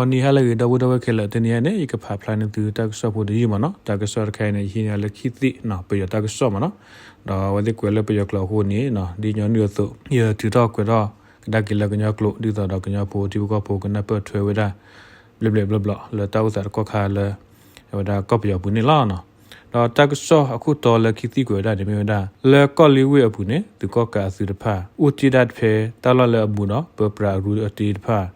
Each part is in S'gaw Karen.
ဂီၤနံၤဟါလၢအဂ့ၤ ဒီပုၢ်ဝဲၢ်ခဲလၢာ်, တနံၤအံၤန့ၣ် ယကဖးဖျါန့ၢ်သုတၢ်ကစီၣ်ဖိတယုၢ်မ့ၢ်နီၤ. တၢ်ကစီၣ်တခါအံၤန့ၣ် ယဟံးန့ၢ်လၢခံသ့ၣ်နီၤ, ပယီၤတၢ်ကစီၣ်မ့ၢ်နီၤ. ဒီးအဝဲသ့ၣ်ကွဲးလၢပယီၤကျိာ်အဃိန့ၣ် ဒ်ညီနုၢ်အသိး ယထုးထီၣ်ကွဲးထီၣ်ကဒါက့ၤလၢကညီကျိာ် ဒ်သိးဒီးကညီဖိထံဖိကီၢ်ဖိကနၢ်ပၢၢ်ထွဲဝဲဒၣ် ဘျဲးဘျဲးဘျီဘျီ လၢတၢ်အိၣ်သးတကီၢ်ခါလၢ အဝဲဒၣ်ကီၢ်ပယီၤပူၤန့ၣ်လီၤ. ဒီးတၢ်ကစီၣ်အခိၣ်တီလၢခံသ့ၣ်ကွဲးဝဲဒၣ်န့ၣ်မ့ၢ်ဝဲဒၣ် လၢကီၢ်လ့ဝ့ၢ်အပူၤန့ၣ် သုးကီၣ်ကးအသုးတဖၣ် အိၣ်တ့ၢ်ဒၣ်ဖဲတၢ်လီၢ်လၢအဘူးဒီး ပၢပြးအရူအတ့တဖၣ်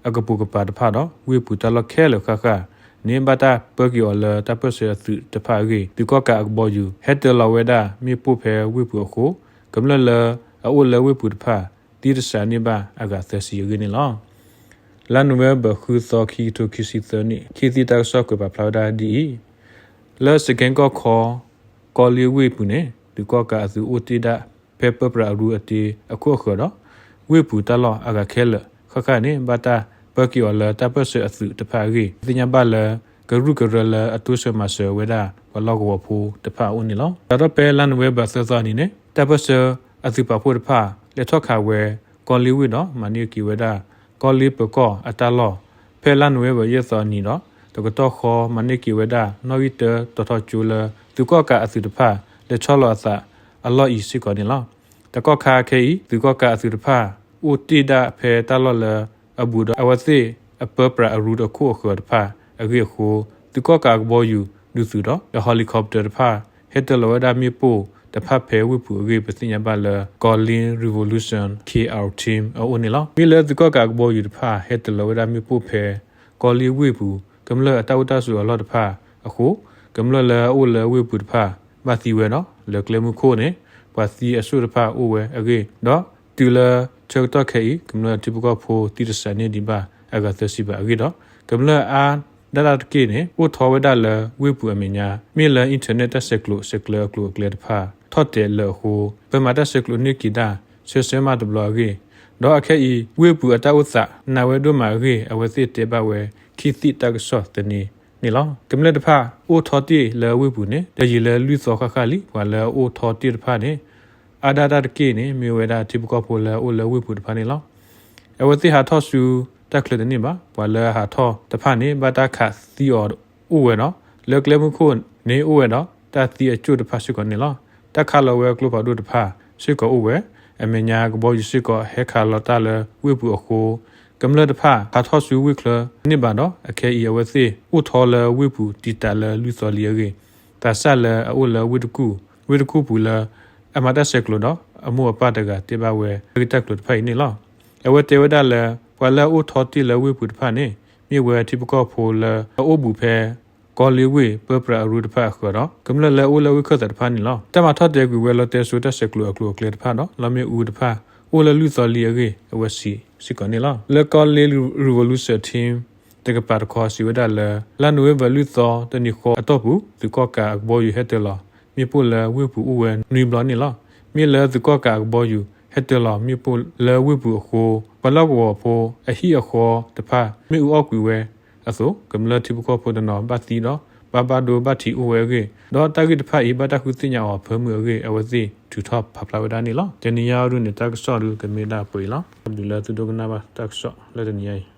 အကပိာ်ကပၤတဖၣ်ဒီး ဝ့ၢ်ပူၤတၢ်လီၢ်ခဲလၢာ်ဃၣ်ဃၣ်န့ၣ် ဘၣ်တၢ်ပၢက့ၤအီၤလၢတၢ်ပၢၢ်ဆၢအသုးတဖၣ်အဂ့ၢ် သုးကီၣ်ကးအကဘီယူၤ ဟဲတၢၤလီၤဝဲဒၣ်မ့ၣ်ပိၢ်ဖဲဝ့ၢ်ပူၤအဃိ ကမျၢၢ်လၢအအိၣ်လၢဝ့ၢ်ပူၤတဖၣ် သံတစးန့ၢ်ဘၣ်အဂၤသၢဆံအဂ့ၢ်န့ၣ်လီၤ. လါနိၣ်ဝ့ဘၢၣ် ဃုသီ ခံကထိခံဆံသၢနံၣ် ခံသ့ၣ်တၢ်ကစီၣ်ကွဲးပာ်ဖျါဝဲဒၣ်ဒ်အံၤ, လၢစကဲကီၢ်ခီ ကီၢ်လ့ဝ့ၢ်ပူၤန့ၣ် သုးကီၣ်ကးအသုးအိၣ်တ့ၢ်ဒၣ် ဖဲပၢပြးအရူအတ့အခိၣ်အဃၢၤဒီး ဝ့ၢ်ပူၤတၢ်လီၢ်အဂၤခဲလၢာ်ဃၣ်ဃၣ်န့ၣ် ဘၣ်တၢ်ပၢက့ၤအီၤလၢတၢ်ပၢၢ်ဆၢအသုးတဖၣ်အဂ့ၢ် သ့ၣ်ညါဘၣ်လၢ ကရူၢ်ကရၢလၢအတိစၢၤမၤစၢၤဝဲဒၣ် ပှၤလီၢ်ကဝီၤဖိတဖၣ်အအိၣ်န့ၣ်လီၤ. စးထီၣ်ဖဲလါနိၣ်ဝ့ဘၢၣ် သၢသီအနံၤန့ၣ် တၢ်ပၢၢ်ဆၢအသုးပာ်ဖှိၣ်တဖၣ် လဲၤထီၣ်ခးဝဲ ကီၢ်လ့ဝ့ၢ်ဒီး မၤန့ၢ်က့ၤဝဲဒၣ် ကီၢ်လ့ပၢၤကီၢ်အတၢ်လီၢ် ဖဲလါနိၣ်ဝ့ဘၢၣ် ယဲၢ်သီအနံၤဒီး တကတီၢ်ဃီ မၤန့ၢ်က့ၤဝဲဒၣ် နီၣ်ဂံၢ်တၢ တီၤထီကၠိလၢ သုးကီၣ်ကးအသုးတဖၣ် လဲၤဆီလီၤအသးအလီၢ်အံၤစ့ၢ်ကီးန့ၣ်လီၤ. တကီၢ်ခါခဲအံၤ သုးကီၣ်ကးအသုးတဖၣ် အိၣ်တ့ၢ်ဒၣ်ဖဲတၢ်လီၢ်လၢအဘူးဒီး အဝဲသ့ၣ်အပၢပြးအရူအခိၣ်အဃၢၤတဖၣ်အဂ့ၢ်အဃိ သုးကီၣ်ကးအကဘီယူၤဒုးသုးဒီး ဒီး helicopter တဖၣ် ဟဲတၢၤလီၤဝဲဒၣ်မ့ၣ်ပိၢ်တဖၣ်ဖဲဝ့ၢ်ပူၤအဂ့ၢ် ပသ့ၣ်ညါဘၣ်လၢ Kawlin Revolution K R Team အအိၣ်န့ၣ်လီၤ. မ့ၢ်လၢသုးကီၣ်ကးအကဘီယူၤတဖၣ် ဟဲတၢၤလီၤဝဲဒၣ်မ့ၣ်ပိၢ်ဖဲ ကီၢ်လ့ဝ့ၢ်ပူၤ ကမျၢၢ်အတၢ်အိၣ်တၢ်ဆိးအလီၢ်တဖၣ်အဃိ ကမျၢၢ်လၢအအိၣ်လၢဝ့ၢ်ပူၤတဖၣ် ဘၣ်သံဝဲဒီး လၢကျဲမုၢ်ခိၣ်န့ၣ် ပှၤသံအစိၣ်တဖၣ်အိၣ်ဝဲအဂ့ၢ် ဒီးတုၤလၢဆၢကတီၢ်ခဲအံၤ ကမျၢၢ်ထံဖိကီၢ်ဖိသံတစးန့ၢ်ဒံးဘၣ်အဂၤသၢဆံဘးအဂ့ၢ်ဒီး ကမျၢၢ်အါဒၣ်တက့ၢ်န့ၣ် အိၣ်ထီၣ်ဝဲဒၣ်လၢဝ့ၢ်ပူၤအမဲာ်ညါ မ့ၢ်လၢ internet တၢ်ဆဲးကျိးဆဲးကျၢအကျိၤအကျဲတဖၣ် ထီၣ်တဲာ်လၢာ်အဃိ ပမၤတၢ်ဆဲးကျိးန့ၢ်က့ၤတၢ် ဆၢဆၢမးတဘျီအဂ့ၢ် ဒီးအခဲအံၤ ဝ့ၢ်ပူၤအတၢ်အိၣ်သး နးဝဲဒိၣ်မးအဂ့ၢ် အဝဲသ့ၣ်တဲဘၣ်ဝဲ ခံသ့ၣ်တၢ်ကစီၣ်သန့န့ၣ်လီၤ. ကမျၢၢ်တဖၣ်အိၣ်ထီၣ်တ့ၢ်လၢဝ့ၢ်ပူၤန့ၣ် တယံာ်လၢလွံၢ်သီဃၣ်ဃၣ်လံ. ပှၤလၢအအိၣ်ထီၣ်တ့ၢ်တဖၣ်န့ၣ် အါဒၣ်တၢ်တက့ၢ်န့ၣ် မ့ၢ်ဝဲဒၣ်ထံဖိကီၢ်ဖိလၢအအိၣ်လၢဝ့ၢ်ပူၤတဖၣ်န့ၣ်လီၤ. အဝဲသ့ၣ်ဟးထီၣ်ဆူတၢ်ချၢတန့ၢ်ဘၣ်. ပှၤလၢအဟးထီၣ်တဖၣ်န့ၣ် ဘၣ်တၢ်ခးသံအီၤအိၣ်ဝဲဒီး လၢကျဲမုၢ်ခိၣ်န့ၣ်အိၣ်ဝဲဒီး တၢ်သံအကၠိၣ်တဖၣ်စ့ၢ်ကီးန့ၣ်လီၤ. တၢ်ခးလီၤဝဲကျိဖးဒိၣ်တဖၣ်စ့ၢ်ကီးအိၣ်ဝဲ. အမဲာ်ညါကဘီယူၤစ့ၢ်ကီးဟဲခးလီၤတၢ်လၢဝ့ၢ်ပူၤအဃိ ကမျၢၢ်တဖၣ်ဟးထီၣ်ဆူဝ့ၢ်ချၢတန့ၢ်ဘၣ်ဒီး အခဲအံၤအဝဲသ့ၣ်အိၣ်ထီၣ်လၢဝ့ၢ်ပူၤတံာ်တာ်လၢလွံၢ်သီလံအဂ့ၢ် သးစၢ်လၢအအိၣ်လၢဝ့ၢ်တကူၣ် ဝ့ၢ်တကူၣ်ပူၤလၢ အမၤတၢ်ဆဲးကျိးဒီး အမိၢ်အပၢ်တဂၤတဲဘၣ်ဝဲ တၢ်ဂ့ၢ်တၢ်ကျိၤတဖၣ်အံၤန့ၣ်လီၤ. အဝဲတဲဝဲဒၣ်လၢ ပှၤလၢအအိၣ်ထီၣ်တ့ၢ်လၢဝ့ၢ်ပူၤတဖၣ်န့ၣ် မ့ၢ်ဝဲထံဖိကီၢ်ဖိလၢအအိၣ်ဘူးဖဲ ကီၢ်လ့ဝ့ၢ် ပၢပြးအရူတဖၣ်အဃၢၤဒီး ကမျၢၢ်လၢအအိၣ်လၢဝ့ၢ်ခၢၣ်သးတဖၣ်န့ၣ်လီၤ. တၢ်မၤထီၣ်တဲာ်ကွံာ်ဝဲလီၤတဲာ်စိတၢ်ဆဲးကျိးအကျိၤအကျဲတဖၣ်ဒီး လီမ့ၣ်အူတဖၣ် အိၣ်လၢလွံၢ်သီလံအဂ့ၢ် အဝဲစံးစ့ၢ်ကီးန့ၣ်လီၤ. လၢကီၢ်လ့ Revolution Team တကပၤတခီစံးဝဲဒၣ်လၢ လါနိၣ်ဝ့ဘၢၣ်လွံၢ်သီတနံၤဃီအတီၢ်ပူၤ သုးကီၣ်ကးအကဘီယူၤဟဲတၢၤလီၤမ့ၣ်ပိၢ်လၢဝ့ၢ်ပူၤအိၣ်ဝဲနွံဘျီန့ၣ်လီၤ. မ့ၢ်လၢသုးကီၣ်ကးအကဘီယူၤဟဲတၢၤလီၤမ့ၣ်ပိၢ်လၢဝ့ၢ်ပူၤအဃိ ပှၤလီၢ်ကဝီၤဖိအဟံၣ်အဃီတဖၣ် မ့ၣ်အူအီၣ်ကွံာ်ဝဲအသိး ကမျၢၢ်ထံဖိကီၢ်ဖိတနီၤဘၣ်သံဒီး ဘၣ်ဘၣ်ဒိဘၣ်ထံးအိၣ်ဝဲအဂ့ၢ် ဒီးတၢ်ဂ့ၢ်တဖၣ်အံၤ ဘၣ်တၢ်ဃုသ့ၣ်ညါအီၤအဖၢမုၢ်အဂ့ၢ် အဝဲသ့ၣ်ထုးထီၣ်ဖးဖျါဝဲဒၣ်န့ၣ်လီၤ. တနံၤညါအံၤဒၣ်န့ၣ် တၢ်ကစီၣ်ဒၣ်ကမ့ၢ်ဒၣ်ပှဲၤအံၤလီၤ. ဒုးလၢသုဒိကနၣ်ဘၣ်တၢ်ကစီၣ်လၢတနံၤညါအံၤ